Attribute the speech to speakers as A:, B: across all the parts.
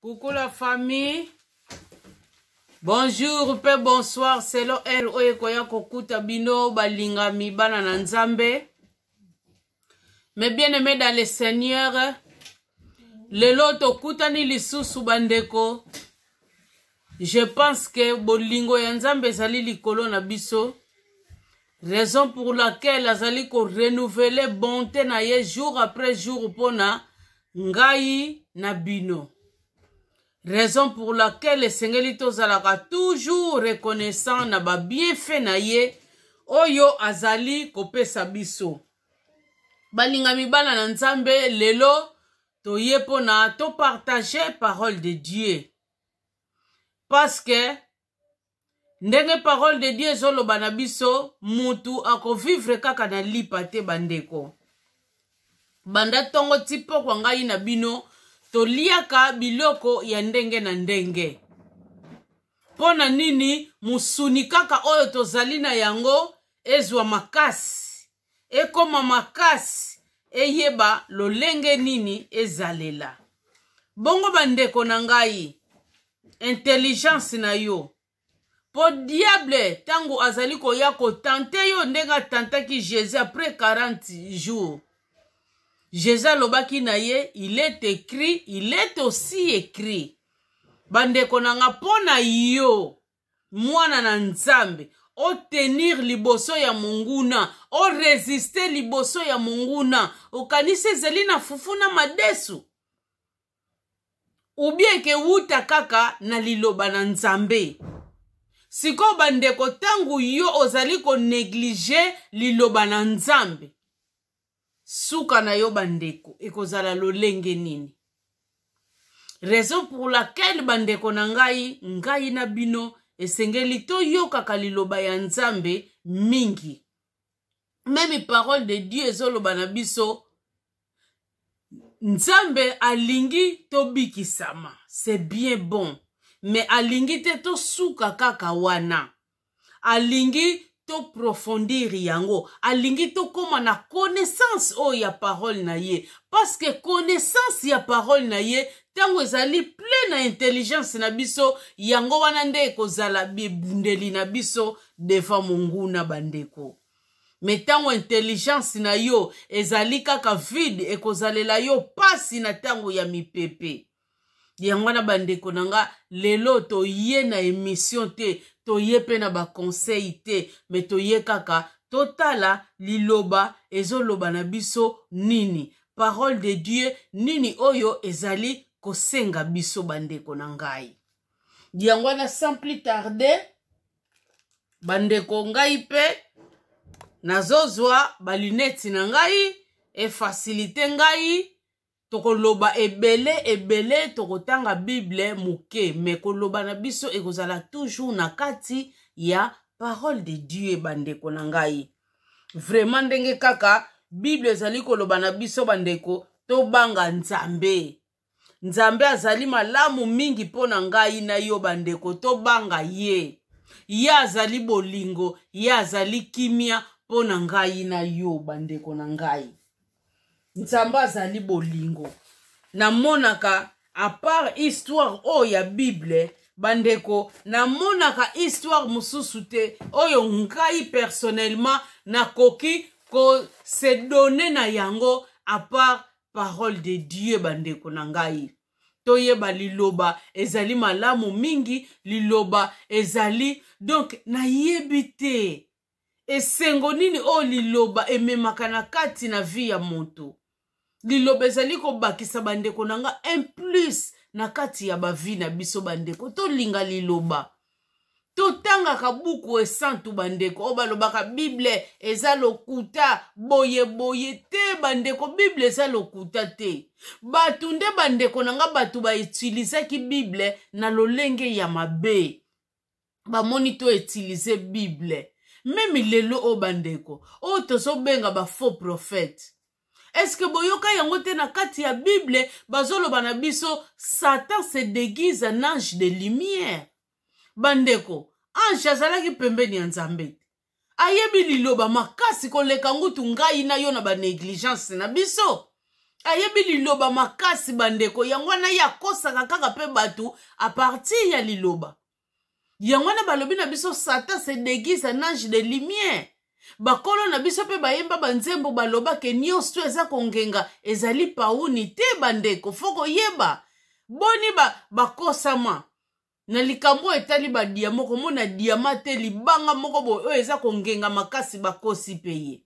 A: Coucou la famille. Bonjour pe bonsoir selon elle oyo ekoya kokuta bino balingami bana na Nzambe. Mes bien-aimés dans le Seigneur, lelo tokutani lisusu bandeko. Je pense que bolingo ya Nzambe ezali likolo na biso. Raison pour laquelle azali ko renouveler bonté na ye jour après jour mpona ngai na bino. Raison pour laquelle esengeli tozalaka toujours reconnaissant na ba bienfaits na ye oyo azali kopesa biso. Balingami bana na Nzambe, lelo toye mpona to partager parole de Dieu. Parce que ndenge parole de Dieu ezoloba na biso, mutu akovivre kaka na lipa te bandeko. Banda ntongo ti pokwa ngai na bino toliaka biloko ya ndenge na ndenge. Mpo na nini mosuni kaka oyo tozali na yango ezwa makasi, ekoma makasi, eyeba lolenge nini ezalela? Bongo bandeko na ngai, intelligence na yo, po diable tango azali koya kotante yo ndenge atantaki Jésus après 40 jours, Jésus alobaki na ye, il est écrit, il est aussi écrit. Bandeko na nga, mpo na yo mwana na Nzambe, otenir liboso ya monguna, oresiste liboso ya monguna, okanisi ezali na fufu na madesu ou bien ekewuta kaka na liloba na Nzambe? Sikoyo bandeko, ntango yo ozali koneglige liloba na Nzambe, suka na yo bandeko ekozala lolenge nini? Raison pour laquelle bandeko na ngai, ngai na bino esengeli toyokaka liloba ya Nzambe mingi. Meme parole de Dieu ezoloba na biso, Nzambe alingi tobikisama, c'est bien bon, mais alingi te tosuka kaka wana. Alingi toprofondir yango, alingi tokóma na connaissance oyo ya parole na ye, parce que connaissance ya parole na ye ntango ezali plein na intelligence na biso, yango wana nde ekozala bibundeli na biso devant monguna bandeko. Me ntango intelligence na yo ezali kaka vide, ekozalela yo pasi na ntango ya mipepe. Yango wana bandeko na nga, lelo toye na emission te, toye pe na ba conseil te, me toye kaka totala liloba ezoloba na biso nini, parole de Dieu nini oyo ezali kosenga biso bandeko na ngai. Yango wana sans plus tarder bandeko, ngai mpe nazozwa balineti na ngai efasilite ngai. Tokoloba ebele ebele, tokotanga Bible moke, me koloba na biso ekozala toujours na kati ya parole de Dieu bandeko na ngai. Vraiment ndenge kaka Bible ezali koloba na biso bandeko, tobanga Nzambe. Nzambe azali malamu mingi mpo na ngai na yo bandeko, tobanga ye. Ye azali bolingo, ye azali kimia mpo na ngai na yo bandeko na ngai. Nzambe azali bolingo. Namonaka à part histoire oyo ya Bible bandeko, namonaka histoire mosusu te oyo ngai personnellement nakoki ko se donner na yango à part parole de Dieu bandeko na ngai. Toyeba liloba ezali malamu mingi, liloba ezali donc nayebi te esengo nini oyo liloba ememaka na kati na vie ya moto. Liloba ezali kobakisa bandeko na nga un plus na kati ya ba vie na biso bandeko. Tolinga liloba, totangaka buku esantu bandeko. Oyo balobaka Bible eza lokuta boye boye te bandeko, Bible eza lokuta te. Bato nde bandeko na nga, bato bautilisaki Bible na lolenge ya mabe, bamoni to utiliser Bible. Meme lelo oyo bandeko oyo tozobenga ba faux prophète, est-ce que boyoka yango te? Na kati ya Bible bazoloba na biso Satan se déguise en ange de lumière. Bandeko, ange azalaki pembeni ya Nzambe te, ayebi liloba makasi koleka ngutu ngai na yo na ba négligence na biso. Ayebi liloba makasi, bandeko. Yango wana ye akosaka kaka mpe bato à partir ya liloba. Yango wana balobi na biso, Satan se déguise en ange de lumière. Bakolo na biso mpe bayemba banzembo, baloba ke nyonso to eza kongenga ezali pauni te. Bandeko, fo koyeba boni bakosama ba na likambo oyo etali badiama. Komona diama te, libanga moko boye oyo eza kongenga makasi, bakosi mpe ye.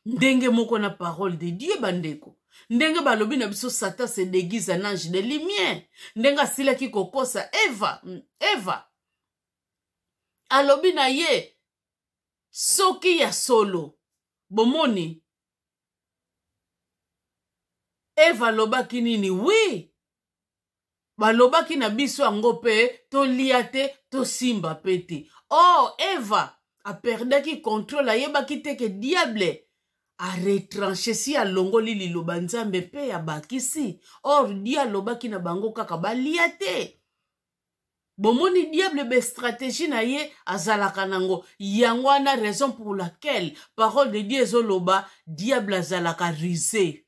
A: Ndenge moko na parole de Dieu, bandeko. Ndenge balobi na biso, Satan se déguise en ange de lumière. Ndenge asilaki kokosa Eva, Eva alobi na ye soki ya solo bomoni. Eva alobaki nini? Oui, balobaki na biso yango mpe tolia te, tosimba mpe te. Or Eva aperdaki contrôle, ayebaki te ke diable aretranche, si alongoli liloba Nzambe mpe abakisi. Or Dieu alobaki na bango kaka balia te. Bomoni diable, bastratégie na ye azalaka nango. Yango wana, raison pour laquelle parole de Dieu ezoloba, diable azalaka rusé,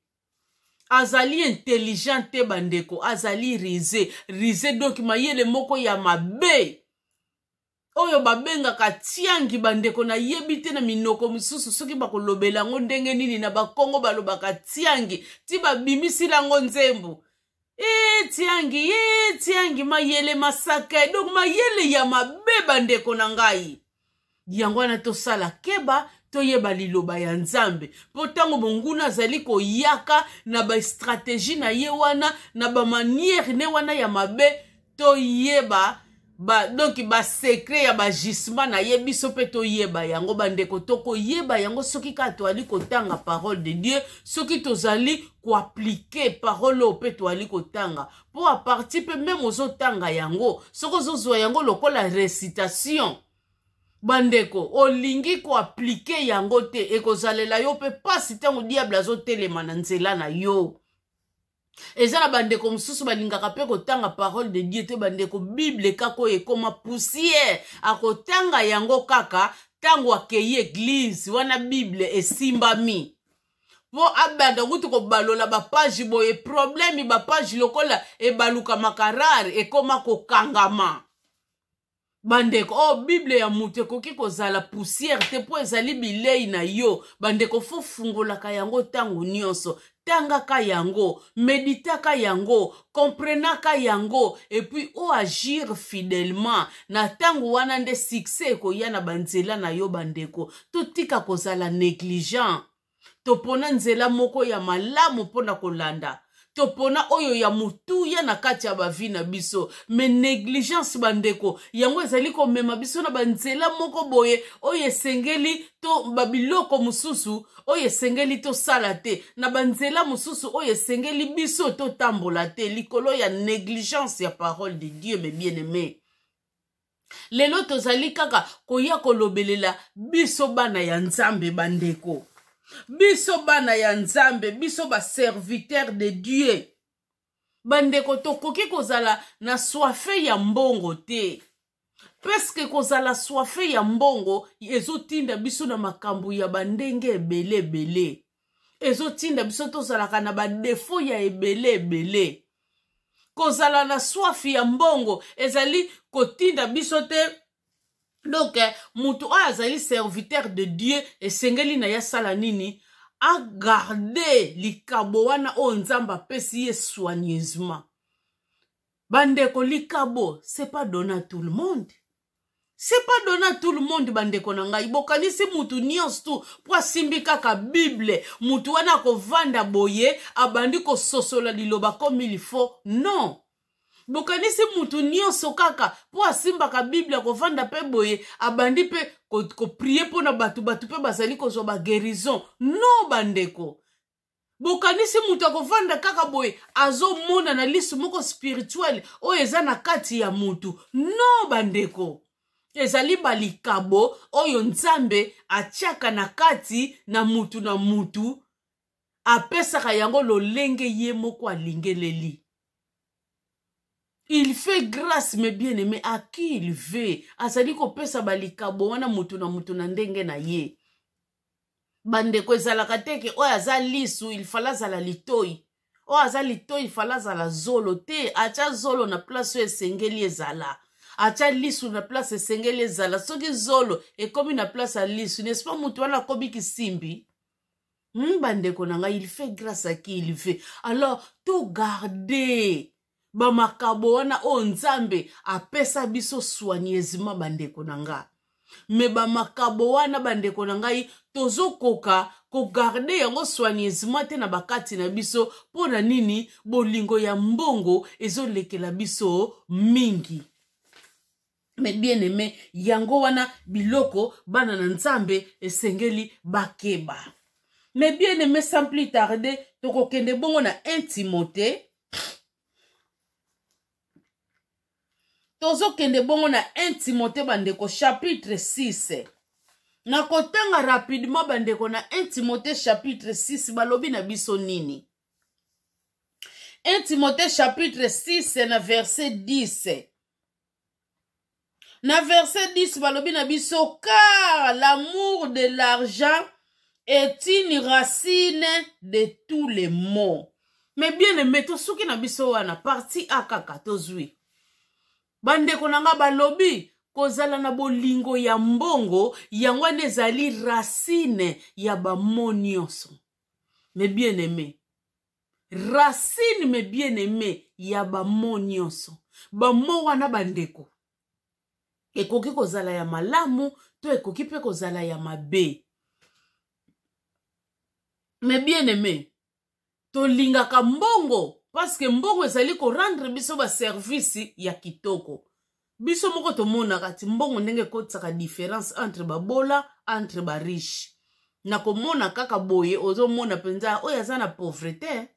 A: azali intelligent te, bandeko. Azali rusé, rusé, donc mayele moko ya mabe oyo babengaka tiangi. Bandeko, nayebi te na minoko mosusu soki bakolobela yango ndenge nini. Na Bakongo balobaka tiangi, ti babimisila yango nzembo: e tiangi, e tiangi, mayele masaka. Donc mayele ya mabe, bandeko na ngai. Yango wana tosala keba, toyeba liloba ya Nzambe, mpo ntango monguna azali koyaka na bastratégie na ye wana, na bamanière ne wana ya mabe, toyeba ba, donc basecret ya bagisement na ye, biso mpe toyeba yango. Bandeko, tokoyeba yango soki kaka toali kotanga parole de Dieu, soki tozali koappliquer parole oyo mpe toali kotanga. Mpo à partir mpe même ozotanga yango, soki ozozwa yango lokola récitation, bandeko, olingi koappliquer yango te, ekozalela yo mpe mpasi ntango diable azotelema na nzela na yo. Eza na bandeko mosusu balingaka mpe kotanga parole de Dieu te, bandeko. Bible kaka oyo ekóma poussière, akotanga yango kaka ntango akei église. Wana Bible esimbami mpo abanda kutu kobalola bapage boye, problème, bapage lokola ebalukamaka rare, ekóma kokangama. Bandeko, oyo oh, Bible ya moto ekoki kozala poussière te, mpo ezali bilei na yo. Bandeko, fo fungolaka yango ntango nyonso, tangaka yango, meditaka yango, komprenaka yango, et puis oagir fidèlement. Na ntango wana nde succès ekoya na banzela na yo. Bandeko, totika kozala négligent. Topona nzela moko ya malamu mpona kolanda, topona oyo ya motuya na kati ya bavie na biso. Mais négligence, bandeko, yango ezali komema biso na banzela moko boye oyo esengeli to babiloko mosusu oyo esengeli tosala te, na banzela mosusu oyo esengeli biso totambola te, likolo ya négligence ya parole de Dieu. Mes bien aimé, lelo tozali kaka koya kolobelela biso bana ya Nzambe. Bandeko, biso bana ya Nzambe, biso baserviteur de Dieu, bandeko, tokoki kozala na soif ya mbongo te, puisque kozala soif ya mbongo ezotinda biso na makambo ya bandenge ebele ebele, ezotinda biso tozalaka na badéfaut ya ebele ebele. Kozala na soif ya mbongo ezali kotinda biso te. Donc moto oyo azali serviteur de Dieu, esengeli na ye asala nini? Agarde likabo wana oyo Nzambe apesi ye soigneusement. Bandeko, likabo, c'est pas donné à tout le monde, c'est pas donné à tout le monde. Bandeko na ngai, bokanisi mutu nyonso tu mpo asimbi kaka Bible, mutu wana akovanda boye, abandi kososola liloba comme il faut? Non. Bokanisi mutu nyonso kaka mpo asimbaka Bible, akovanda mpe boye, abandi mpe koprier mpo na bato, bato mpe bazali kozwa baguérison? Non, bandeko. Bokanisi moto akovanda kaka boye, azomona na lisu moko spirituel oyo eza na kati ya motu? Non, bandeko. Ezali balikabo oyo Nzambe atiaka na kati na mutu na mutu, apesaka yango lolenge ye moko alingeleli. Il fait grâce, mes bien-aimés, à qui il veut. Azali kopesa balikabo wana mutu na mutu na ndenge na ye. Bandeko, ezalaka te ke oyo aza lisu, il fallait azala litoi. Oyo aza litoi fala azala zolo te. Atya zolo na place oyo esengeli ezala, atya lisu na place esengeli ezala. Soki zolo ekomi na place ya lisu, n'est-ce pas, moto wana akomi kisimbi. Bandeko na ngai, il fait grâce à qui il veut. Alors togarde bamakabo wana oyo Nzambe apesa biso soigneusement, bandeko na nga. Me bamakabo wana, bandeko na ngai, tozokoka kogarde yango soigneusement te na bakati na biso. Mpo na nini? Bolingo ya mbongo ezolekela biso mingi. Mais bien aimé, yango wana biloko bana na Nzambe esengeli bakeba. Mais bien aimé, sans plus tarder, tokokende bongo na 1 Timothée. Tozokende bongo na 1 Timothée, bandeko, chapitre 6. Nakotanga rapidement, bandeko. Na 1 Timothée chapitre 6, balobi na biso nini? 1 Timothée chapitre 6 na verset 10. Na verset 10, balobi na biso: "Car l'amour de l'argent est une racine de tous les maux." Mais bien aimé, tosuki na biso wana, partie A kaka tozwi. Bandeko na nga, balobi kozala na bolingo ya mbongo, yango wana ezali racine ya bamaux nyonso. Mais bien aimé, racine, mais bien aimé, ya bamaux nyonso, bamaux wana, bandeko, ekoki kozala ya malamu to ekoki mpe kozala ya mabe. Mais bien aimé, tolingaka mbongo parce que mbongo ezali korendre biso baservice ya kitoko. Biso moko tomonaka ti mbongo ndenge ekotisaka différence entre babola, entre bariche. Na komona kaka boye, ozomona mpenza oyo aza na pauvreté.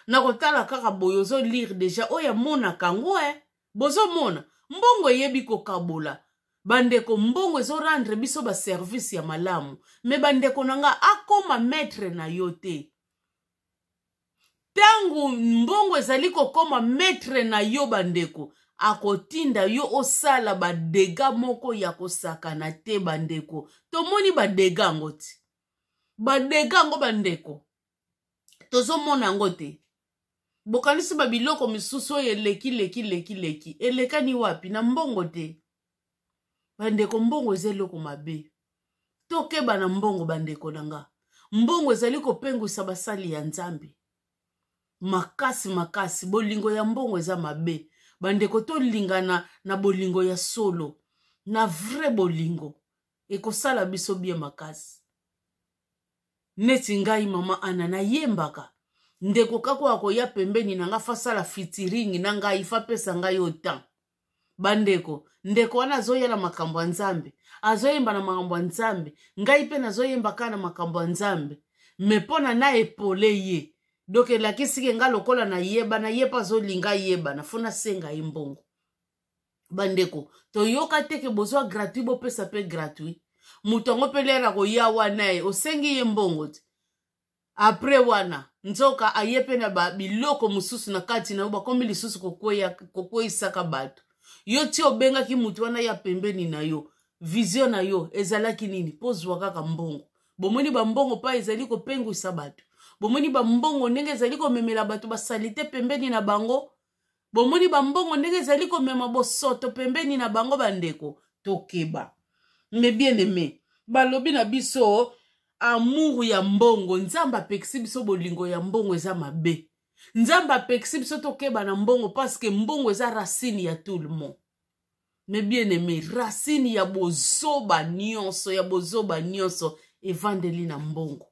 A: Na kotala kaka boye, ozolire déjà oyo amonaka yango. E bozomona mbongo eyebi kokabola, bandeko. Mbongo ezorendre biso baservice ya malamu. Me bandeko na nga, akoma maître na yo te. Ntango mbongo ezali kokoma maître na yo, bandeko, akotinda yo osala badégâts moko ya kosakana te. Bandeko, tomoni badégâts yango ti, badégâts yango, bandeko, tozomona yango te. Bokanisi babiloko misusu oyo eleki leki leki leki elekani wapi? Na mbongo te, bandeko. Mbongo eza eloko mabe, tokeba na mbongo, bandeko na nga. Mbongo ezali kopengwisa basali ya Nzambe makasi makasi. Bolingo ya mbongo eza mabe, bandeko. Tolingana na bolingo ya solo, na vrai bolingo ekosala biso bien makasi. Neti ngai, mama Ana, nayembaka, ndeko kaka oyo akoya pembeni na nga, fasala featuring na ngai, fapesa ngai autant. Bandeko, ndeko wana azoya na makambo ya Nzambe, azoyemba na makambo ya Nzambe, ngai mpe nazoyemba kaka na makambo ya Nzambe. Me mpo na na epole ye, donc elakisi ke nga lokola nayebana, ye mpe azolinga yebana, fo nasenga ye mbongo. Bandeko, toyoka te ke bozwa gratuit, bopesa mpe gratuit. Moto yango mpe lere koya wana, ye osengi ye mbongo te. Après wana, nzoka aye mpe na biloko mosusu na kati na yo, bakomi lisusu kokweyisaka bato. Yo ti obengaki motu wana ya pembeni na yo, vision na yo ezalaki nini? Mpo zwa kaka mbongo. Bomoni bambongo mpa ezali kopengwisa bato. Bomoni bambongo ndenge ezali komemela bato basaleté pembeni na bango. Bomoni bambongo ndenge ezali komema bosoto pembeni na bango. Bandeko, tokeba. Mais bien aimé, balobi na biso amour ya mbongo, Nzambe apekisi biso bolingo ya mbongo, eza mabe. Nzambe apekisi biso tokeba na mbongo parce que mbongo eza racine ya tout le monde. Mais bien aimé, racine ya bozoba nyonso, ya bozoba nyonso evandeli na mbongo.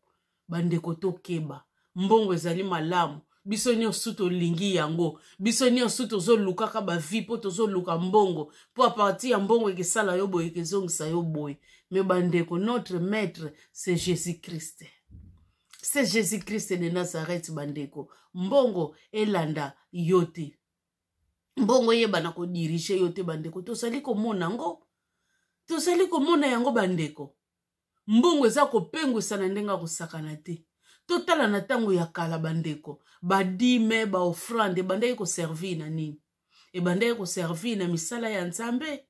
A: Bandeko, tokeba. Mbongo ezali malamu, biso nyonso tolingi yango, biso nyonso tozolukaka bavie mpo tozoluka mbongo, mpo à partir ya mbongo ekesala yo boye, ekezongisa yo boye. Me bandeko, notre maître, c'est Jésus Christ, c'est Jésus Christ de Nazareth. Bandeko, mbongo elanda yo te, mbongo eyebana kodiriger yo te. Bandeko, tozali komona yango, tozali komona yango, bandeko. Mbongo eza kopengwisa na ndenge akosakana te. Totala na ntango ya kala, bandeko, badîme, baoffrande ebandaki koservir na nini? Ebandaki koservir na misala ya Nzambe.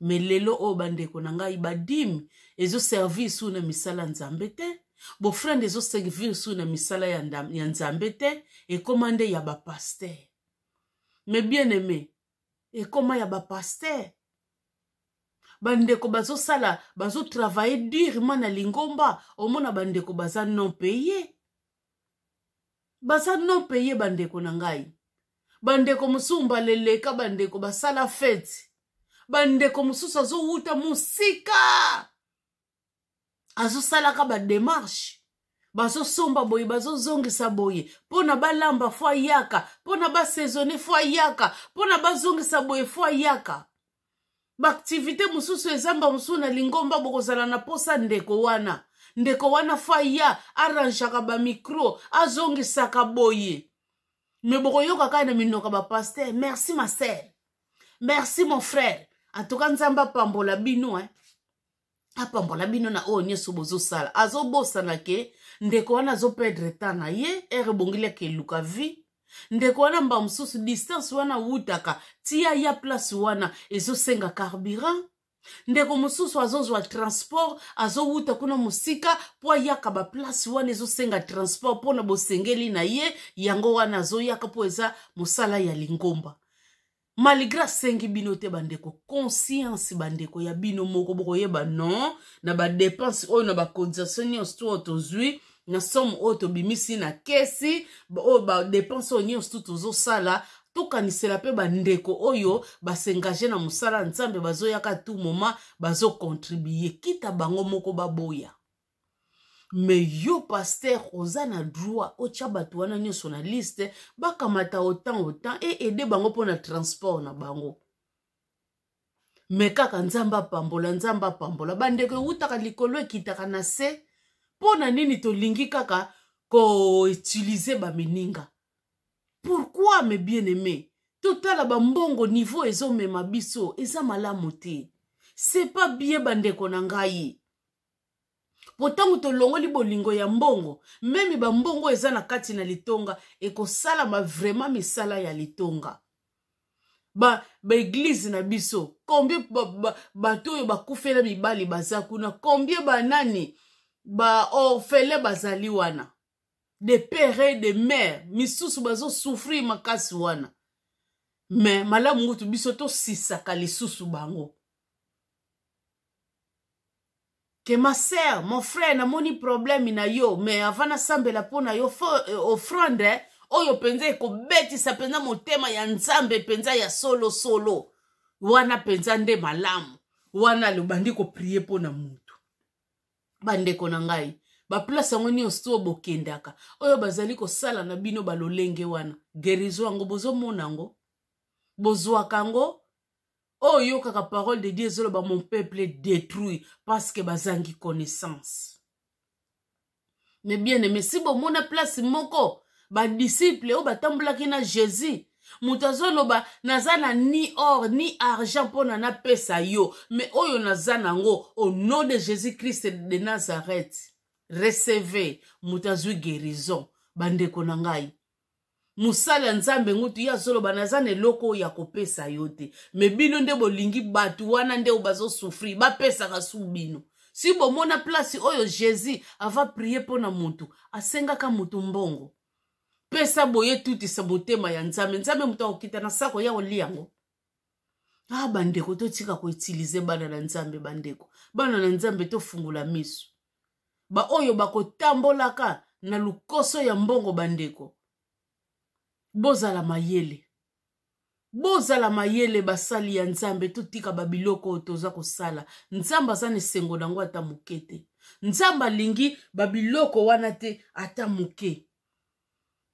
A: Me lelo oyo, bandeko na ngai, badîme ezoservir su na misala Nzambe te. Bofrande ezoservir su na misala ya, ya Nzambe te, ekoma nde ya bapaster. Mais bien aimé, ekoma ya bapaster. Bandeko bazosala, bazotravaille durement na lingomba, omona bandeko baza non paye, baza non paye. Bandeko na ngai, bandeko mosusu mbaleleka, bandeko basala fete, bandeko mosusu azowuta mosika, azosalaka bademarche, bazosomba boye, bazozongisa boye, mpo na balamba fo ayaka, mpo na basaisonne fo ayaka, mpo na bazongisa boye fo ayaka. Baaktivité mosusu ezamba mosusu na lingomba, bokozala na posa ndeko wana, ndeko wana fo aya, arrangeaka bamicro, azongisaka boye. Me bokoyoka kaka na minoka bapaster: "Merci ma sœur, merci mon frère, en tout cas Nzambe apambola bino, eh? Apambola bino na oyo nyonso bozosala." Azobosana ke ndeko wana azoperdre temps na ye, ere ebongeli akeluka vie. Ndeko wana mba mosusu distance wana awutaka tia ya place wana ezosenga carburant. Ndeko mosusu azozwa transport, azowuta kuna mosika mpo ayaka baplace wana, ezosenga transport mpona bosengeli na ye. Yango wana azoyaka mpo eza mosala ya lingomba, malgré asengi bino te. Bandeko, conscience, bandeko ya bino moko bokoyeba non na badepense oyo, na bacotisation nyonso to oyo tozwi, na somme oyo tobimisi na kesi oyo, badepense oyo nyonso tu tozosala, tokanisela mpe bandeko oyo basengage na mosala ya Nzambe, bazoyaka tout moment, bazokontribue. Kita bango moko baboya. Me yo paster oza na droit otya bato wana nyonso na liste, bakamata autant autant e aide bango mpo na transport na bango. Me kaka Nzambe apambola, Nzambe apambola. Bandeko, ewutaka likolo, ekitaka na se. Mpo na nini tolingi kaka koutilize bamininga? Pourquoi, mes bien aimé? Totala bambongo, niveau ezomema biso eza malamu te, c'est pas bien, bandeko na ngai. Po ntango tolongoli bolingo ya mbongo, meme bambongo eza na kati na litonga, ekosalama vraiment misala ya litonga. Baeglize ba na biso, combien bato oyo bakufela mibali baza kuna? Combien banani baorphelin bazali wana, de père et de mère misusu bazosouffrir makasi wana? Me malamu ngutu biso tosisaka lisusu bango ke ma sœur, mon frère, namoni problème na yo, mais avant nasambela mpo na yo, fo offrande oyo mpenza ekobetisa mpenza motema ya Nzambe mpenza ya solosolo wana mpenza nde malamu wana lobandi koprie mpo na mutu. Bandeko na ngai, baplace yango nyonso to bokendaka, oyo bazali kosala na bino balolenge wana, guérison yango bozomona yango, bozwaka yango. Oyo oyokaka parole de Dieu ezoloba: "Mon peuple est détruit parce que bazangi connaissance." Mais bien aimé, si bomona place moko badisciple oyo batambolaki na Jésus, moto azoloba: "Naza na ni or ni argent mpona napesa yo, mais oyo naza nango, au nom de Jésus Christ de Nazareth, recevez." Moto azwi guérison. Bandeko na ngai, mosali ya Nzambe ngutu ye azoloba: "Naza na eloko oyo ya kopesa yo te." Me bino nde bolingi bato wana nde oyo bazosouffrir bapesaka su bino. Si bomona place oyo Jésus ava prie mpo na motu, asengaka motu mbongo? Pesa boye, tutisa motema ya Nzambe. Nzambe moto akokita na sako ya kolia yango. Ah, bandeko, totika koutilize bana na Nzambe. Bandeko, bana na Nzambe, tofungola miso. Baoyo bakotambolaka na lukoso ya mbongo, bandeko, bozala mayele, bozala mayele. Basali ya Nzambe, totika babiloko oyo toza kosala. Nzambe aza na esengo nango ata moke te. Nzambe alingi babiloko wana te ata moke.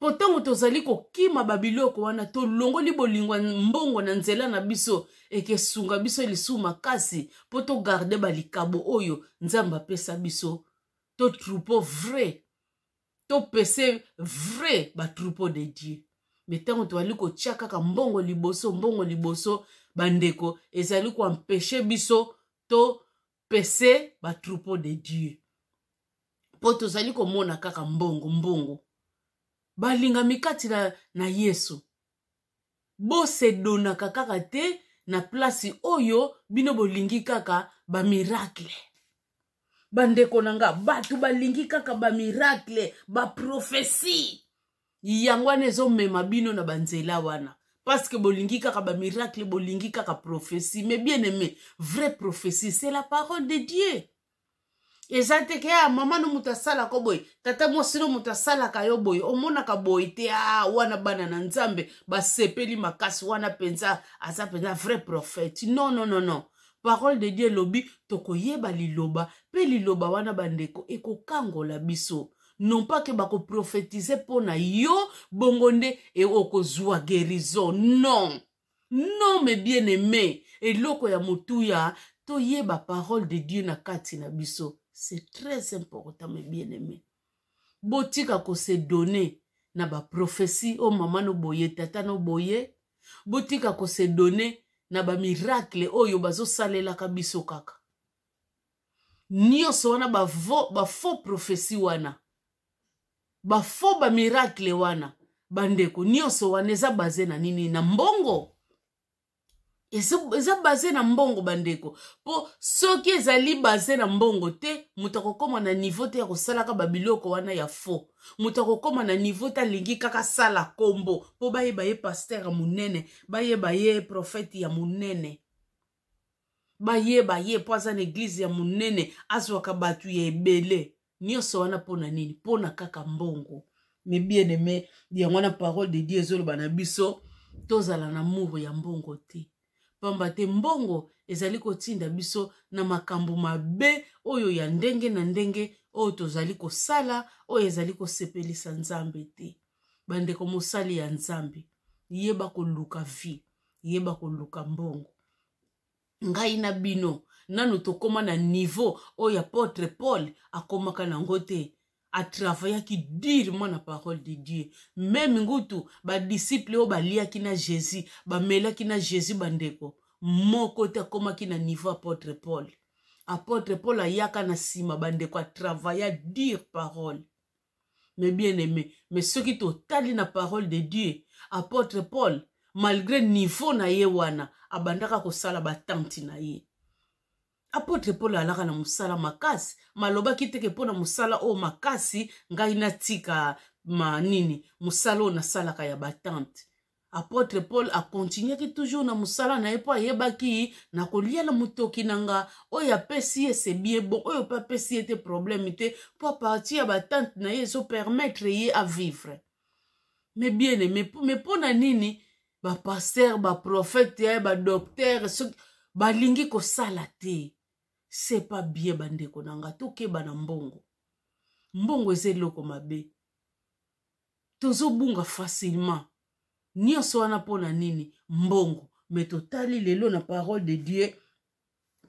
A: Mpo ntango tozali kokima babiloko wana, tolongoli bolingo ya mbongo na nzela na biso, ekesunga biso lisusu makasi mpo togarde balikabo oyo Nzambe apesa biso, to troupeau vrai, topese vrai batroupeau de Dieu. Me ntango tozali kotia kaka mbongo liboso, mbongo liboso, bandeko, ezali koempeshe biso topese batroupeau de Dieu, mpo tozali komona kaka mbongo, mbongo. Balingami kati na Yesu, bosedonaka kaka te na place oyo bino bolingi kaka bamiracle. Bandeko na nga, bato balingi kaka bamiracle, baprofesi. Yango wana ezomema bino na banzela wana, parce que bolingi kaka bamiracle, bolingi kaka prophétie. Mais bien aimé, vraie prophétie, c'est la parole de Dieu. Eza te ke ah, mama no moto asalaka boye, tata mwasi no moto asalaka yo boye, omonaka boye te. Ah, wana bana na Nzambe basepeli makasi, wana mpenza aza mpenza vrai prophète. Non, non, non, non. Parole de Dieu elobi tokoyeba liloba, mpe liloba wana, bandeko, ekokangola biso. Non pas ke bakoprofetize mpo na yo bongo nde e okozwa guérison. Non, non, mais bien aimé, eloko ya motuya, toyeba parole de Dieu na kati na biso. C'est très important, mes bien aimé. Botika kose donner na baprofesi oyo mama no boye, tata no boye. Botika kose donner na bamiracle oyo bazosalelaka biso kaka nyonso wana, bafaux prophétie wana, bafaux bamiracle wana. Bandeko, nyonso wana eza basé na nini? Na mbongo. Eza basé na mbongo, bandeko, mpo soki ezali basé na mbongo te, moto akokóma na niveau te ya kosalaka babiloko wana ya faux. Moto akokóma na niveau te, alingi kaka sala kombo mpo bayeba ye pasteur ya monene, bayeba ye prophète ya monene, bayeba ye mpo aza na église ya monene, azwaka bato ya ebele. Nyonso wana mpo na nini? Mpo na kaka mbongo. Mais bien aimé, yango wana parole de Dieu ezoloba na biso tozala na amour ya mbongo te, pamba te mbongo ezali kotinda biso na makambo mabe oyo ya ndenge na ndenge oyo tozali kosala, oyo ezali kosepelisa Nzambe te. Bandeko, mosali ya Nzambe, yeba koluka vie, yeba koluka mbongo. Ngai na bino nanu tokóma na niveau oyo apôtre Paul akomaka nango te. Atravaillaki durement na parole de Dieu. Même ngutu badisciple oyo baliaki na Jésus, bamelaki na Jésus, bandeko, moko te akomaki na niveau apôtre Paul. Apôtre Paul ayaka na nsima, bandeko, atravailla dur parole. Mais bien aimé, mais soki totali na parole de Dieu, apôtre Paul, malgré niveau na ye wana, abandaka kosala batante na ye. Apôtre Paul alaka na mosala makasi. Malobaki teke mpo na mosala oyo makasi, ngai natika ma nini, mosala oyo nasalaka ya batante. Apôtre Paul akontinuaki toujours na mosala na ye mpo ayebaki na kolia na motoki na nga. Oyo apesi ye, c'est bien bon. Oyo mpe apesi ye te, problème te, mpo à partir ya batante na ye ezopermettre ye à vivre. Mais bien aimé, mais mpo na nini bapasteur, baprophète, badocteur soki balingi kosala te? C'est pas bien, bandeko na nga. Tokeba na mbongo. Mbongo eza eloko mabe, tozobunga facilement. Nyonso wana mpo na nini? Mbongo. Mais totali lelo na parole de Dieu,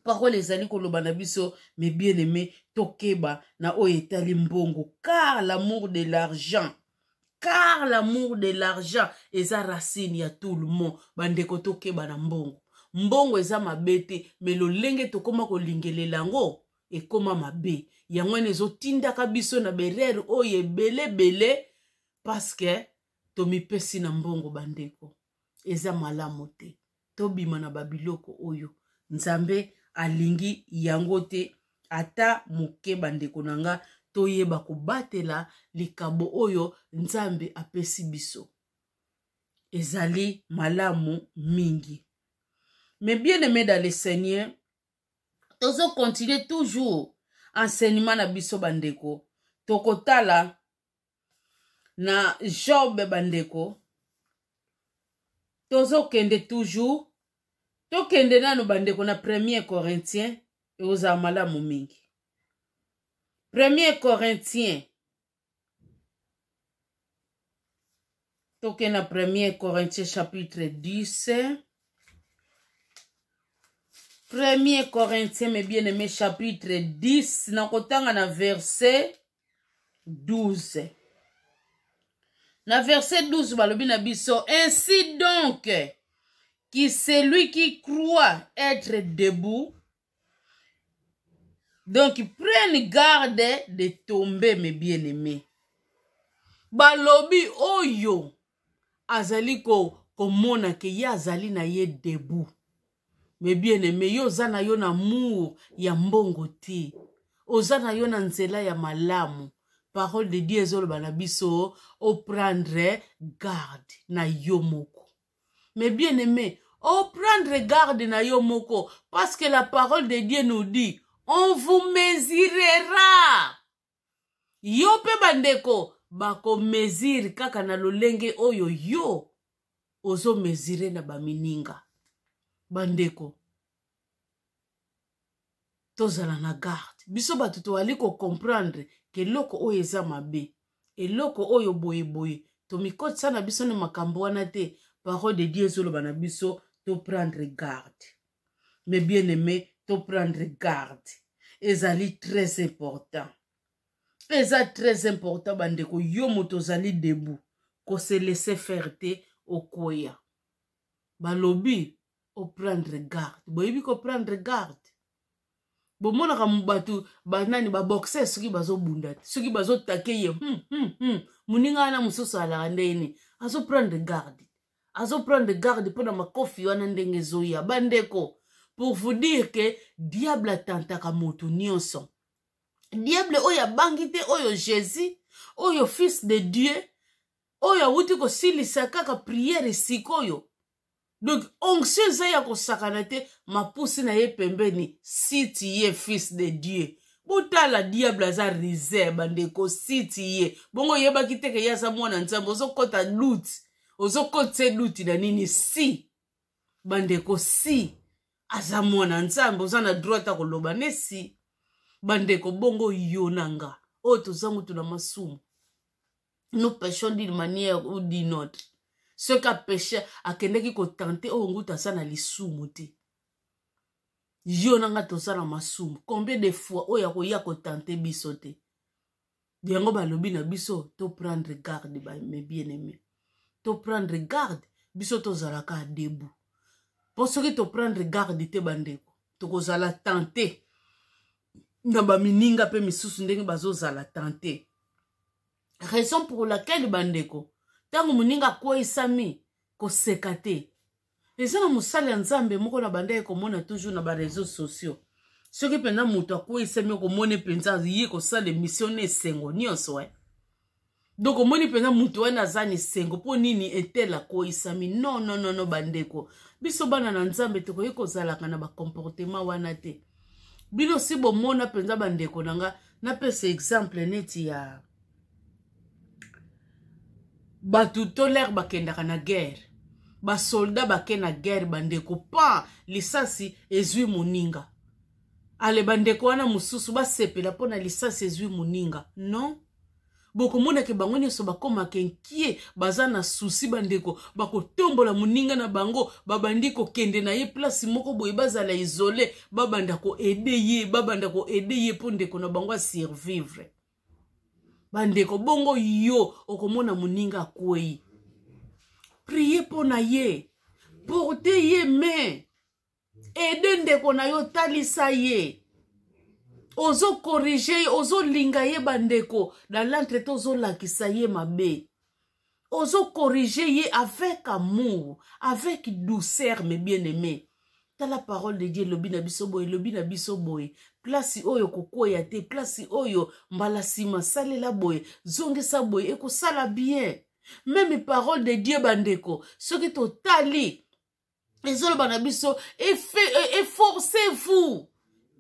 A: parole ezali koloba na biso, mais bien aimé, tokeba na oyo etali mbongo, car l'amour de l'argent, car l'amour de l'argent eza racine ya tout le monde. Bandeko, tokeba na mbongo. Mbongo eza mabe te, mais lolenge tokóma kolingelela yango ekóma mabe. Yango wana ezotindaka biso na baerreur oyo ebelebele, parce que tomipesi na mbongo. Bandeko, eza malamu te. Tobima na babiloko oyo Nzambe alingi yango te ata moke. Bandeko na nga, toyeba kobatela likabo oyo Nzambe apesi biso, ezali malamu mingi. Mais bien aimé dans le Seigneur, tozocontinue toujours enseignement na biso, bandeko. Tokotala na Job, bandeko. Tozokende toujours, tokende nano, bandeko, na Premier Corinthien, ekozala malamu mingi. Premier Corinthien, tokende na Premier Corinthien chapitre 10. Premier Corinthien, mes bien aimé, chapitre 10, nakotanga na verset 12. Na verset 12 balobi na biso: "Ainsi donc, qui celui qui croit être debout, donc prenne garde de tomber." Mes bien-aimés, balobi oyo azali komona ke ye azali na ye debout. Mais bien aimé, yo oza na yo na amour ya mbongo te. Oza na yo na nzela ya malamu. Parole de Dieu ezoloba na biso oprendre garde na yo moko. Mais bien aimé, oprendre garde na yo moko parce que la parole de Dieu nous dit on vous mesurera. Yo mpe bandeko bakomesure kaka na lolenge oyo yo ozomesure na bamininga. Bandeko, tozala na garde. Biso bato toali kocomprendre ke eloko oyo eza mabe, eloko oyo boyeboye, tomikotisa na biso na makambo wana te. Parole de Dieu ezoloba na biso to prendre garde. Mais bien aimé, to prendre garde ezali très important, eza très important bandeko. Yo moto ozali debout, kose laisser faire te, okweya. Balobi oprendre garde. Boyebi koprendre garde? Bomonaka bato banani baboxer soki bazobunda te, soki bazotake ye, Moninga wana mosusu alaka ndenge azoprendre garde, azoprendre garde mpona makofi wana ndenge ezoya. Bandeko, pour vous dire que diable atantaka moto nyonso. Diable oyo abangi te, oyo Jésus, oyo fils de Dieu, oyo awuti kosilisa kaka priere sikoyo, donc onction eza ya kosakana te, mapusi na ye pembeni. Si tu es fils de Dieu, botala, diable aza rusé bandeko. Si tu es bongo, oyebaki te ke ye aza mwana Nzambe, ozokɔta doute, ozokɔtisa doute na nini? Si bandeko, si aza mwana Nzambe, oza na droit ya koloba ne si. Bandeko, bongo yo na nga oyo toza mutu na masumu, nous péchons d'une manière ou d'une autre. Soki apéché, akendaki kotenter oyo ngutu aza na lisumu te. Yo na nga toza na masumu. Combien de fois oyo akoya kotenter biso te? Yango balobi na biso to prendre garde. Mes bien aimé, to prendre garde. Biso tozalaka debout, mpo soki toprendre garde te, bandeko, tokozala tenté na bamininga mpe misusu ndenge bazozala tenté. Raison pour laquelle, bandeko, ntango moninga akweyisami, koseka te. Eza na mosali ya Nzambe moko na bandaki komona toujours na baréseaux sociaux. Soki mpenza moto akweyisami, okomoni mpenza ye kosala émission na esengo nyonso, eh. Donc omoni mpenza moto wana aza na esengo mpo nini etel akweyisami. Non, non, non, non, bandeko, biso bana na Nzambe tokoki kozalaka na bacomportement wana te. Bino si bomona mpenza, bandeko na nga, napesa exemple neti ya bato tolere bakendaka na guerre, basoldat bake na guerre, bandeko, pa lisasi ezwi moninga. Ale bandeko wana mosusu basepela mpo na lisasi ezwi moninga? Non, bokomonake bango nyonso bakomaka inquiet, baza na souci. Bandeko, bakotombola moninga na bango, babandi kokende na ye place moko boye, bazala isolé, babanda koaider ye, babanda koaider ye mpo ndeko na bango asurvivre. Bandeko, bongo yo okomona moninga akwei, prie mpo na ye, porte ye main, aide ndeko na yo, talisa ye, ozocorriger ye, ozolinga ye. Bandeko, dans l'entre te ozolakisa ye mabe, ozocorriger ye avec amour, avec douceur. Mais bien aimé, tala, parole de Dieu elobi na biso boye, elobi na biso boye: place oyo kokweya te, place oyo mbala nsima salela boye, zongisa boye, ekosala bien. Même parole de Dieu, bandeko, soki totali, ezoloba na biso: efforcez-vous,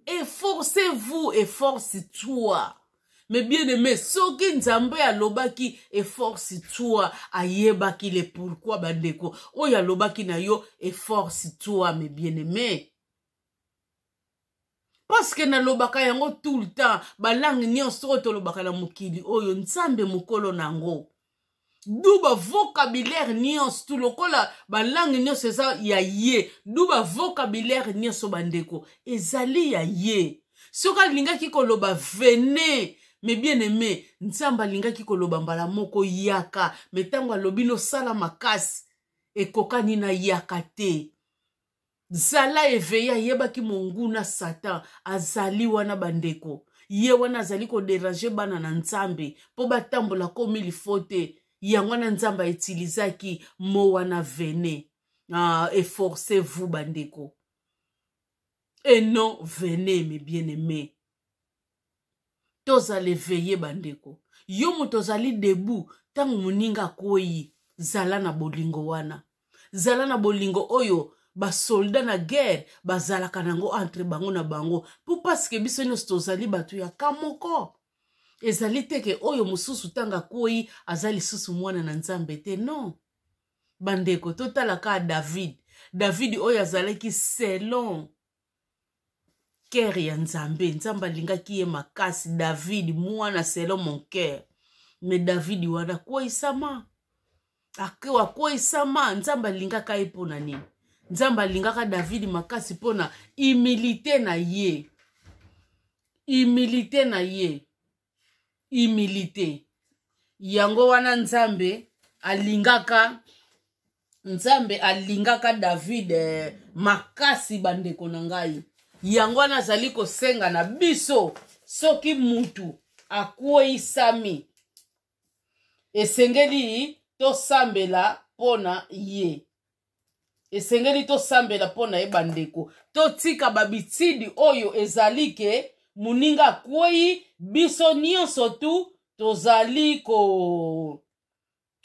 A: efforcez-vous, efforce-toi. Mais bien aimé, soki Nzambe alobaki efforce toi, ayebaki le pourquoi. Bandeko, oyo alobaki na yo efforce toi, mais bien aimé, parce que nalobaka yango tout le temps, balangue nyonso oyo tolobaka na mokili oyo, Nzambe mokolo na yango du bavocabulaire nyonso tu, lokola balangue nyonso eza ya ye, du bavocabulaire nyonso, bandeko, ezali ya ye. Soki alingaki koloba venez, mais bien aimé, Nzambe alingaki koloba mbala moko yaka. Mais ntango alobi nosala makasi, ekokani na yaka te. Zala éveillé. Ayebaki monguna Satan azali wana, bandeko, ye wana azali kodéranger bana na Nzambe mpo batambola komi lifo te. Yango wana Nzambe autilisaki mo wana venez, efforcez-vous, bandeko, et non venez. Mes bien aimés. Tozala eveye bandeko. Yo moto ozali debout ntango moninga akwei, zala na bolingo wana. Zala na bolingo oyo basoldat na guerre bazalaka nango entre bango na bango, mpo paske biso nyonso tozali bato ya ka moko. Ezali te ke oyo mosusu ntango akwei aza lisusu mwana na Nzambe te, non. Bandeko, totala kaka David. David oyo azalaki selon cœur ya Nzambe, Nzambe alingaki ye makasi. David mwana selon mon cœur, mais David wana akweyisama, akweyisama. Nzambe alingaka ye mpo na nini? Nzambe alingaka David makasi mpo na humilité na ye, humilité na ye, humilité yango wana Nzambe alingaka, Nzambe alingaka David makasi. Bandeko na ngai, yango wana azali kosenga na biso, soki mutu akweyisami, esengeli tosambela mpona ye, esengeli tosambela mpo na ye. Bandeko, totika babitidi oyo ezali ke moninga akwei, biso nyonso tu tozali ko,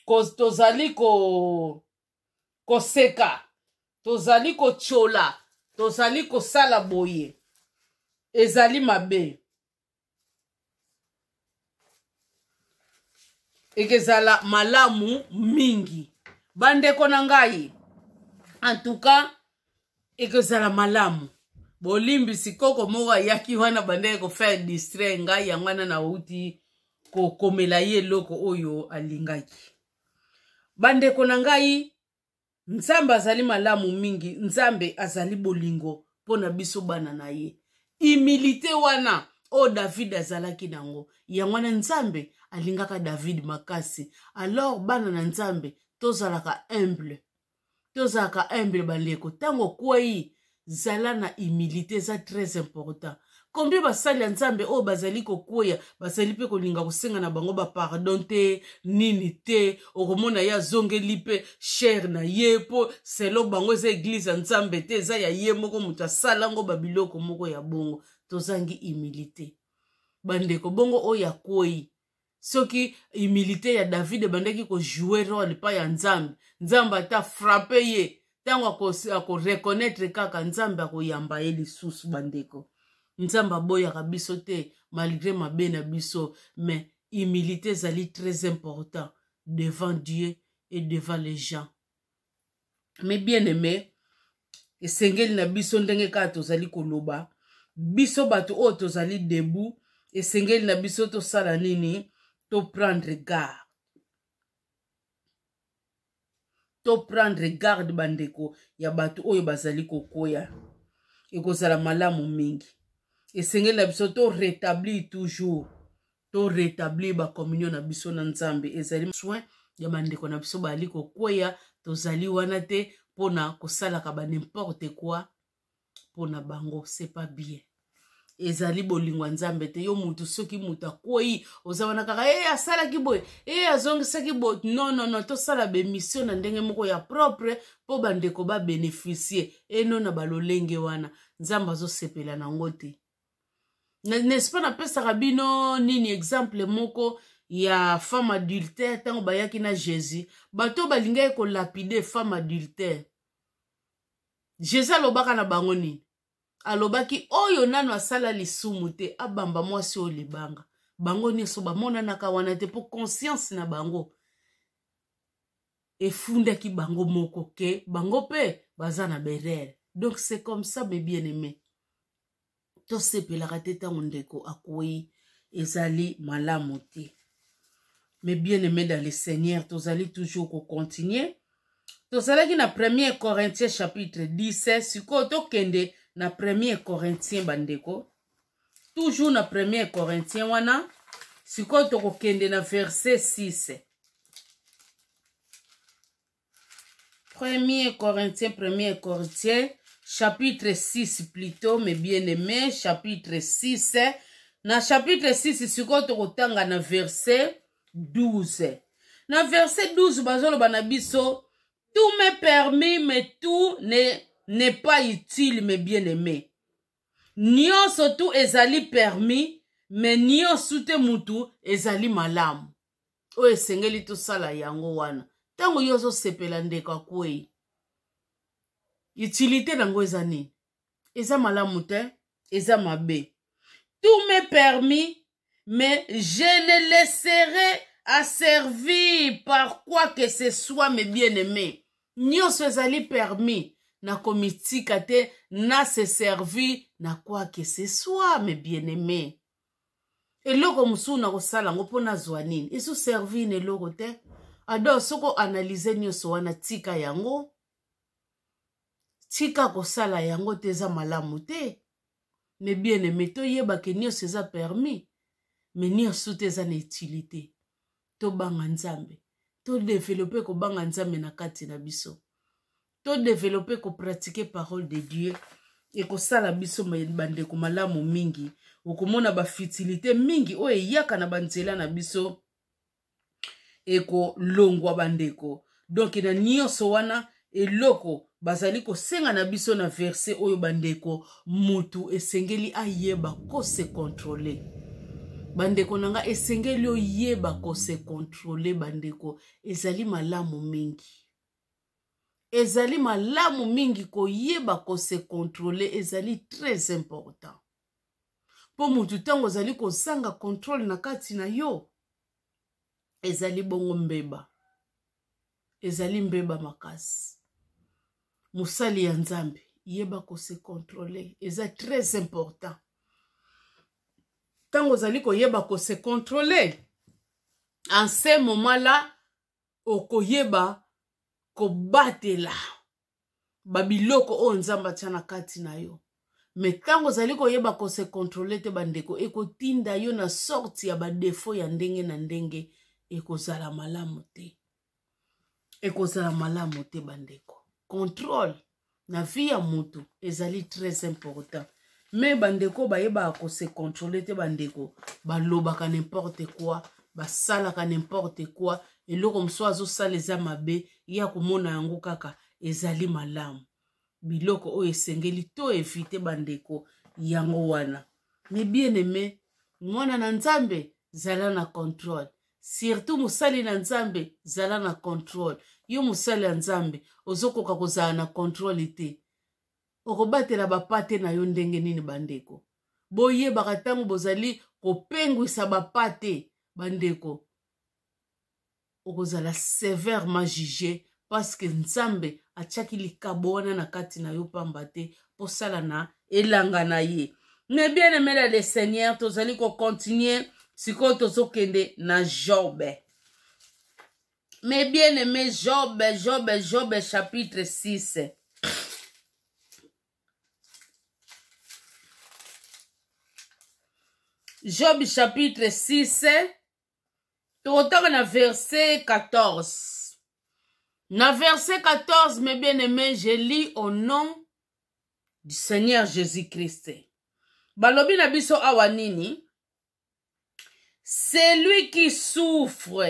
A: ko tozali ko koseka, tozali kotyola, tozali kosala boye, ezali mabe. Ekezala malamu mingi, bandeko na ngai, antuka ekozala malamu. Bolimbisi, koko moko ayaki wana, bandeki kofaire distraire ngai, yango wana nauti kokomela ye eloko oyo alingaki. Bandeko na ngai, Nzambe azali malamu mingi, Nzambe azali bolingo mpo na biso bana na ye. Humilité wana oyo David azalaki nango, yango wana Nzambe alingaka David makasi. Alors bana na Nzambe, tozalaka humble, tozalaka humble bandeko. Ntango okwei, zala na humilité, eza très important. Combien basali ya Nzambe oyo bazali kokweya, bazali mpe kolinga kosenga na bango bapardon te, nini te, okomona ye azongeli mpe chere na ye, mpo selo bango eza eglize ya Nzambe te, eza ya ye moko moto asala yango, babiloko moko ya bongo. Tozangi humilité, bandeko. Bongo oyo akwei, soki humilité ya David ebandaki kojoue role epai ya Nzambe, Nzambe ata frappe ye, ntango akoreconnaitre kaka, Nzambe akoyamba ye lisusu. Bandeko, Nzambe aboyaka biso te malgré mabe na biso, mais humilité ezali très important devant Dieu et devant les gens. Mais bien aimé, esengeli na biso, ndenge kaka tozali koloba, biso bato oyo tozali debout, esengeli na biso tosala nini? Toprendre garde, toprendre garde, bandeko, ya bato oyo bazali kokwea. Ekozala malamu mingi. Esengeli na biso to rétablir toujours, to rétablir bacommunion na biso na Nzambe. Ezali soin ya bandeko na biso bazali kokweya. Tozali wana te mpona kosalaka ba n'importe quoi mpona bango, c'est pas bien, ezali bolingo ya Nzambe te. Yo mutu, soki mutu akwei, oza wana kaka e asalaki boye, e azongisaki boye, non, non, non. Tosala bemission na ndenge moko ya propre mpo bandeko babénéficie eno na balolenge wana. Nzambe azosepela nango te, n'est-ce pas? Napesaka bino nini? Exemple moko ya femme adultère. Ntango bayaki na Jésus, bato balingaki kolapider femme adultère, Jésus alobaka na bango nini? Alobaki: oyo nano asala lisumu te, abamba mwasi oyo libanga. Bango nyonso bamonanaka wana te, mpo conscience na bango efundaki bango moko ke bango mpe baza na berere. Donc c'est comme ça, mes bien aimés, tosepelaka te ntango ndeko akwei, ezali malamu te. Mais bien aimé dans le Seigneur, tozali toujours kocontinue. Tozalaki na 1er Corinthien chapitre 10, sikoyo tokende na 1er Corinthien, bandeko, toujours na 1er Corinthien wana. Sikoyo tokokende na verset 6. 1er Corinthiens, 1er Corinthiens, chapitre 6 plutôt, mes bien-aimés, chapitre 6. Na chapitre 6, sikoyo tokotanga na verset 12. Na verset 12, bazoloba na biso: tout m'est permis, mais tout n'est pas utile, mes bien-aimés. Nyonso tu ezali permis, me nyonso te mutu ezali malamu. Oyo esengeli tosala yango wana. Ntango yo ozosepela ndeko akwei, utilité nango eza nini? Eza malamu te, eza mabe. Tout m'est permis, mais je ne laisserai asservir par quoi que ce soit, mes bien-aimés. Nyonso ezali permis, nakomitika te na se servir na quoi que ce soit, mes bien-aimés. Eloko mosusu nakosala yango mpo nazwa nini? Ezoservir na eloko te. Ado soko analyse nyonso wana, tika yango, tika kosala yango te, eza malamu te. Mais bien aimé, toyeba ke nyonso eza permis, mais nyonso te eza na utilité. Tobanga Nzambe, todevelope kobanga Nzambe na kati na biso, todevelope kopratike parole de Dieu, ekosala biso bandeko malamu mingi. Okomona bafutilité mingi oyo eyaka na banzela na biso ekolongwa bandeko. Donc na nyonso wana, eloko bazali kosenga na biso na verse oyo bandeko, mutu esengeli ayeba kose contrôler. Bandeko na nga, esengeli oyeba kose contrôler bandeko, ezali malamu mingi. Ezali malamu mingi koyeba kose contrôler, ezali très important. Mpo mutu ntango ozali kozanga contrôle na kati na yo, ezali bongo mbeba, ezali mbeba makasi. Mosali ya Nzambe, yeba kose contrôler, eza très important. Ntango ozali koyeba kose contrôler, en ce moment là okoyeba kobatela babiloko oyo Nzambe atia na kati na yo. Me ntango ozali koyeba kose contrôler te bandeko, ekotinda yo na sorte ya badefo ya ndenge na ndenge, ekozala malamu te, ekozala malamu te bandeko. Contrôle na vie ya mutu ezali très important. Me bandeko bayebaka kose contrôler te bandeko, balobaka n'importe quoi, basalaka n'importe quoi. Eloko mosusu azosala eza mabe, ye akomona yango kaka ezali malamu. Biloko oyo esengeli to evite bandeko, yango wana. Mais bien aimé, mwana na Nzambe, zala na contrôle. Surtout mosali na Nzambe, zala na contrôle. Yo mosali ya Nzambe ozokoka kozala na contrôle te, okobatela bapate na yo ndenge nini bandeko? Boyebaka ntango bozali kopengwisa bapate bandeko, okozala sévèrement jugé, parce que Nzambe atiaki likabo wana na kati na yo pamba te, posala na elanga na ye. Mais bien aimé le Seigneur, tozali kocontinue sikoyo, tozokende na Job. Mais bien aimé, Job, Job, Job chapitre 6. Job chapitre 6, tokotanga na verset 14. Na verset 14, mes bien-aimés, je lis au nom du Seigneur Jésus-Christ. Balobi na biso awa nini? Celui qui souffre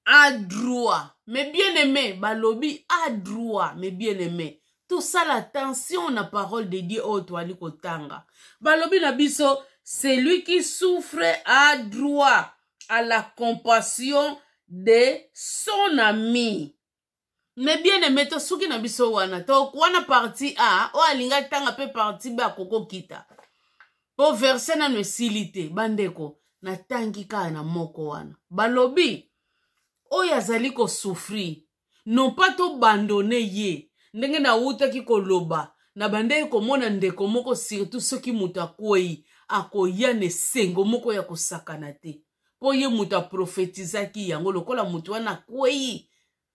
A: a droit. Mes bien-aimés, balobi a droit, mes bien-aimés. Tosala attention na parole de Dieu oyo toali kotanga. Balobi na biso, celui qui souffre a droit à la compassion de son ami. Mais bien aimé, tosuki na biso wana, to wana partie A, oyo alinga tanga pe partie B akokokita. Po verset nano esili te, bandeko, natangi kaka na moko wana. Balobi, oyo azali kosouffrir, non pas tobandone ye. Ndenge nawutaki koloba, na bandeki komona ndeko moko, surtout soki moto akwei, akoya na esengo moko ya kosakana te, mpo ye moto aprofetizaki yango. Lokola moto wana akwei,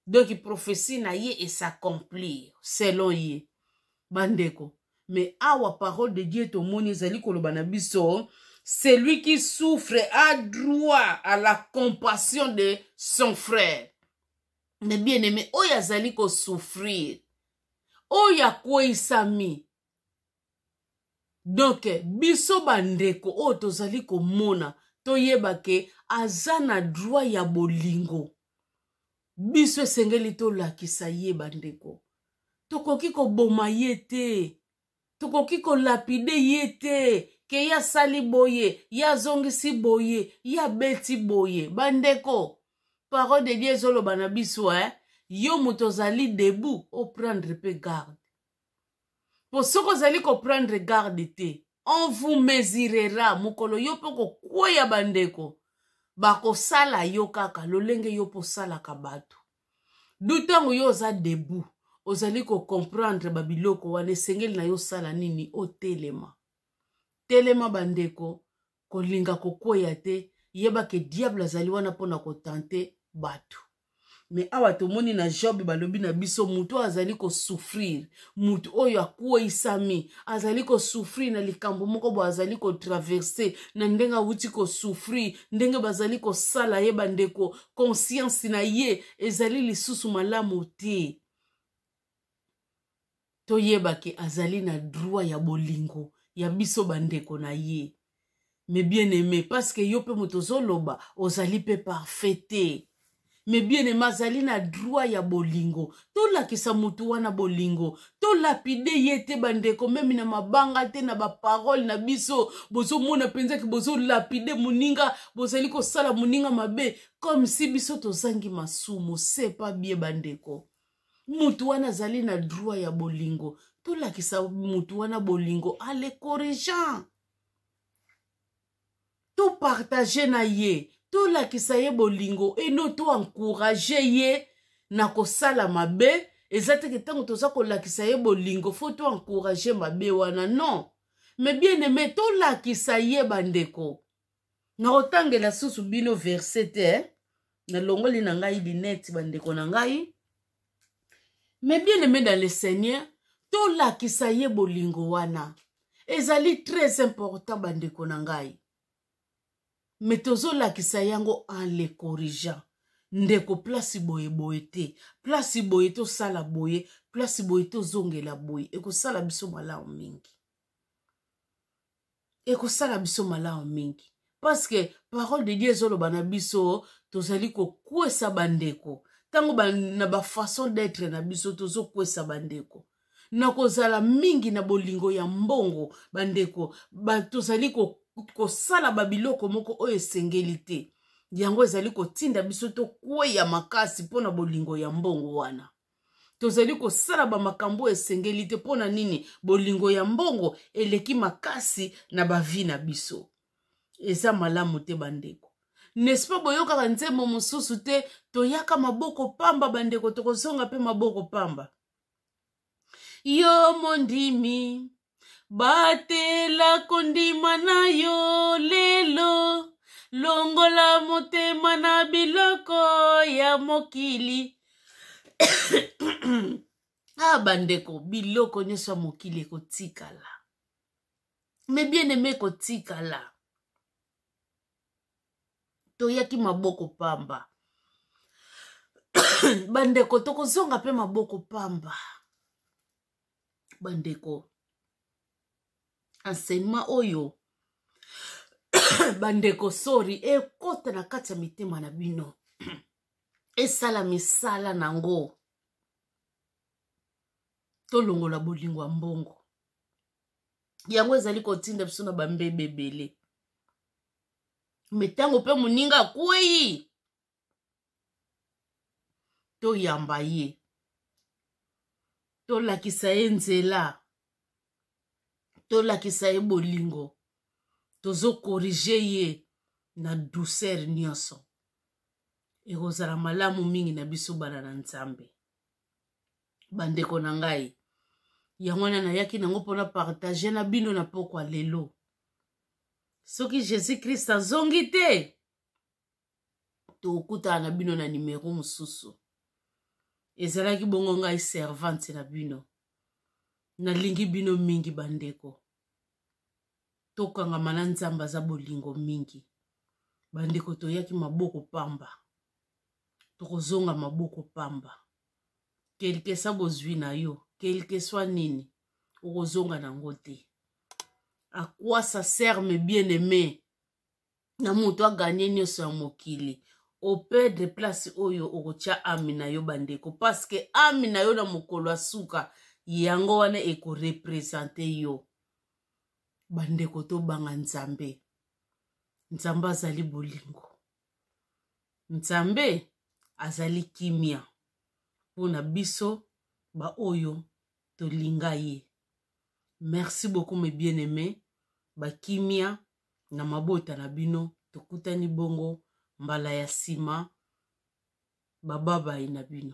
A: donc prophétie na ye esaccomplir selon ye bandeko. Mais awa parole de Dieu tomoni ezali koloba na biso, celui qui souffre a droit à la compassion de son frère. Mais bien aimé, oyo azali kosouffrir, oyo akweyisami, donc biso bandeko oyo tozali komona, toyeba ke aza na droit ya bolingo. Biso esengeli tolakisa ye bandeko, tokoki koboma ye te, tokoki kolapide ye te. Ke ye asali boye, ye azongisi boye, ye abeti boye. Bandeko, parole de Dieu ezoloba na biso, eh? Yo moto ozali debout, oprendre mpe garde. Po soki ozali koprendre garde te, on vous mesurera. Mokolo yo mpe kokweya, bandeko, bakosala yo kaka lolenge yo mpe osalaka bato. Du ntango yo oza debout, ozali kocomprendre babiloko wana, esengeli na yo osala nini? Otelema. Telema, bandeko, kolinga kokweya te. Yeba ke diable azali wana mpona kotenter bato. Me awa tomoni na Job, balobi na biso motu oyo azali kosouffrir, motu oyo akweyisami, azali kosouffrir na likambo moko boye, azali kotraverser na ndenge awuti kosouffrir, ndenge bazali kosala ye. Bandeko, conscience na ye ezali lisusu malamu te. Toyeba ke azali na droit ya bolingo ya biso bandeko na ye. Mais bien aimé, parce que yo mpe moto ozoloba, ozali mpe parfait te. Mais bien aimé, azali na droit ya bolingo. Tolakisa motu wana bolingo, tolapider ye te, bandeko, même na mabanga te, na baparole na biso. Bozomona mpenza ke bozolapider moninga, bozali kosala moninga mabe comme si biso tozangi masumu. C'est pas bien, bandeko. Mutu wana azali na droit ya bolingo. Tolakisa mutu wana bolingo en le corrigeant. Topartager na ye, tolakisa ye bolingo eno, toencourager ye na kosala mabe. Eza teke ntango toza kolakisa ye bolingo, faut toencourager mabe wana? Non. Mais bien aimé, tolakisa ye, bandeko. Nakotangela susu bino verset te, eh? Nalongoli na ngai lunettes, bandeko na ngai. Mais bien aimé dans le Seigneur, tolakisa ye bolingo wana, ezali très important, bandeko na ngai. Me tozolakisa yango en le corrigeant. Ndeko, place boye boye te, place boye tosala boye, place boye tozongela boye, ekosala biso malamu mingi, ekosala biso malamu mingi, parce que parole de Dieu ezoloba na biso, tozali kokwesa bandeko ntango ba, na bafaçon d'être na biso, tozokwesa bandeko na kozala mingi na bolingo ya mbongo. Bandeko, ba, tozali kosala babiloko moko oyo esengeli te. Yango ezali kotinda biso tokweya makasi mpo na bolingo ya mbongo wana. Tozali kosala bamakambo oyo esengeli te. Mpo na nini? Bolingo ya mbongo eleki makasi na bavie na biso. Eza malamu te, bandeko, n'est-ce pas? Boyokaka nzembo mosusu te? Toyaka maboko pamba, bandeko, tokozonga mpe maboko pamba. Yo mondimi, batela kondima na yo lelo, longola motema na biloko ya mokili. Ah, bandeko, biloko nyonso ya mokili ekotikala. Mais bien aimé, ekotikala. Toyaki maboko pamba, bandeko, tokozonga mpe maboko pamba, bandeko. Enseignement oyo, bandeko, sorry, ekota na kati ya mitema na bino, esala misala nango. Tolongola bolingo ya mbongo. Yango ezali kotinda biso na bambebe ebele. Me ntango mpe moninga akwei, toyamba ye, tolakisa ye nzela, tolakisa ye bolingo, tozocorriger ye na douceur nyonso. Ekozala malamu mingi na biso bana na Nzambe. Bandeko na ngai, yango wana nayaki nango mpona partage na bino na pokwa lelo. Soki Jésus Christ azongi te, tokutana na bino na nimero mosusu. Ezalaki bongo ngai, servante na bino. Nalingi bino mingi, bandeko. Tokangama na Nzambe, aza bolingo mingi. Bandeko, toyaki maboko pamba, tokozonga maboko pamba. Quelque soit bozwi na yo, quelque soit nini, okozonga nango te. À quoi ça sert, mes bien aimé, na moto agagner nyonso ya mokili, operdre place oyo okotia âme na yo, bandeko? Parce que âme na yo na mokolo ya suka, yango wana ekoreprésenter yo. Bandeko, tobanga Nzambe. Nzambe azali bolingo, Nzambe azali kimia mpo na biso baoyo tolinga ye. Merci beaucoup, mes bien-aimés. Bakimia na mabota na bino. Tokutani bongo mbala ya nsima. Bababai na bino.